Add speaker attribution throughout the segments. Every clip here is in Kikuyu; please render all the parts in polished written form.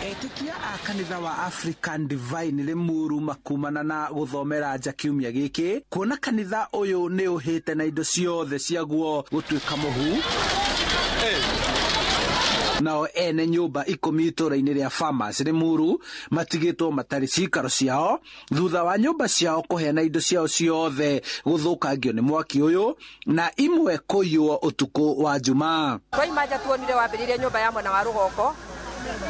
Speaker 1: Etĩkia a kanitha wa African Divine Limuru makumana na gũthomera nja kiumia gĩkĩ kuona kanitha ũyũ nĩ ũhĩte na indo ciothe ciaguo gũtuĩka mũhu. Nao ene nyũmba 10 itũũra-inĩ rĩa Farmers Limuru matigĩtwo matarĩ cikaro ciao thutha wa nyũmba ciao kũhĩa na indo ciao ciothe gũthũkangio nĩ mwaki ũyũ na imwe kũiywo ũtukũ wa Jumaa.
Speaker 2: Twaima nja tuonire wambĩrĩirie nyũmba ya mwena wa rũgongo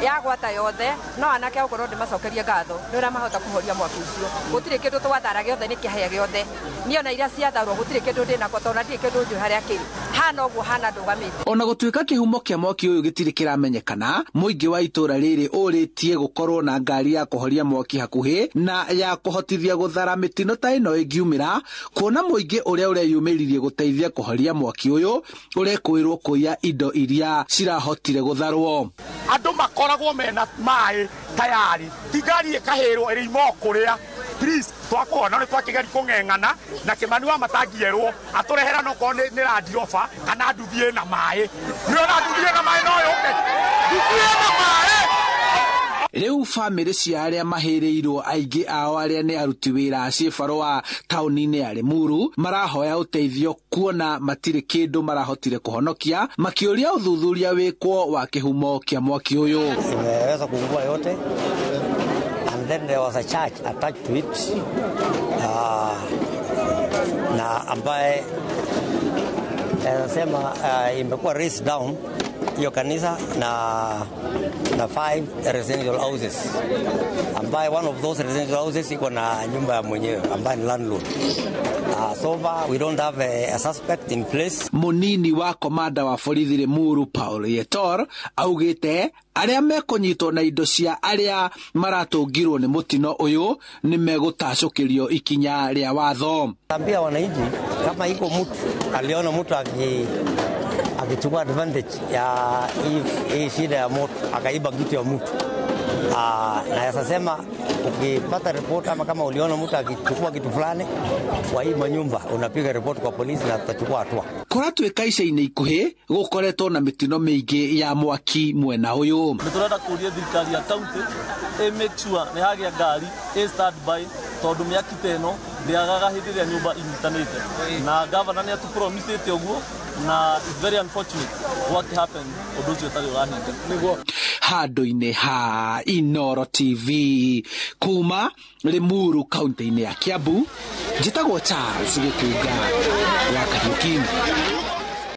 Speaker 2: yagwata yothe, no anake gũkorwo ndĩmacokerie ngatho nĩ ũrĩa mahota kũhoria mwaki ũcio. Gũtirĩ kĩndũ twathara gĩothe nĩ kĩahĩa gĩothe. Niĩ ona iria ciatharwo gũtirĩ kĩndũ ndĩnakwo tondũ ona ndirĩ kĩndũ njũĩ harĩa kĩrĩ. Hana ũguo hana ndũgamĩte.
Speaker 1: Ona gũtuĩka kĩhumo kĩa mwaki ũyũ gĩtirĩ kĩramenyekana, mũingĩ wa itũũra rĩrĩ ũrĩtie gũkorwo na ngari ya kũhoria mwaki hakuhĩ na ya kũhotithia gũthara mĩtino ta ĩno ĩngiumĩra, kuona mũingĩ ũrĩa ũreyumĩririe gũteithia kũhoria mwaki ũyũ ũrekũĩrwo kũiya indo iria cirahotire gũtharwo.
Speaker 3: Andũ makoragwo mena maĩ tayari, ti ngari ĩkahĩrwo ĩrĩ imo kũrĩa. Please, twakuona nĩ twakĩgeria kũng'eng'ana na Kĩmani wa matangierwo atũrehera no korwo nĩ Land Rover kana nduthi ĩna maĩ. Nĩũrona nduthi ĩna maĩ no yũke. Nduthi ĩna maĩ.
Speaker 1: Rĩu bamĩrĩ cia arĩa mahĩrĩirwo aingĩ ao arĩa nĩ aruti wĩra a ciĩbarũa taũni-inĩ ya Limuru marahoya ũteithio kuona matirĩ kĩndũ marahotire kũhonokia, makĩũria ũthuthuria wĩkwo wa kĩhumo kĩa mwaki ũyũ.
Speaker 4: Imeweza kuungua yote and then there was a church attached to it, na ambaye anasema imekuwa raised down hiyo kanisa na 5 residential houses, ambaye one of those residential houses iko na nyumba ya mwenyewe ambaye ni landlord. So far we don't have a suspect in place.
Speaker 1: Munini wa komanda wa borithi Limuru Paul Yetor augite arĩa mekũnyitwo na indo cia arĩa maratũngirwo nĩ mũtino ũyũ nĩ megũtacũkĩrio ikinya rĩa watho.
Speaker 4: Ambia wananchi kama iko mtu aliona mtu akichukua advantage ya hii shida ya moto akaiba kitu ya mtu, na sasa ukipata report ama kama uliona mtu akichukua kitu fulani kwa hii manyumba unapiga report kwa polisi na tutachukua hatua.
Speaker 1: Kũratuĩka ica-inĩ ikuhĩ gũkoretwo na mĩtino mĩingĩ ya mwaki mwena ũyũ.
Speaker 5: Nĩ tũrenda kũria thirikari ya county ĩ make sure nĩ hagĩa ngari ĩ standby tondũ mĩaki ta ĩno ndĩagaga hĩndĩ ĩrĩa nyũmba inyitanĩte, na governor nĩ atũpromisĩte ũguo, na it's very unfortunate what happened ũndũ ũcio ũtarĩ ũrahinga.
Speaker 1: Nĩguo handũ-inĩ ha Inooro TV kuma Limuru kaunti-inĩ ya Kiambu, njĩtagwo Charles Gĩkũnga wa Kariuki.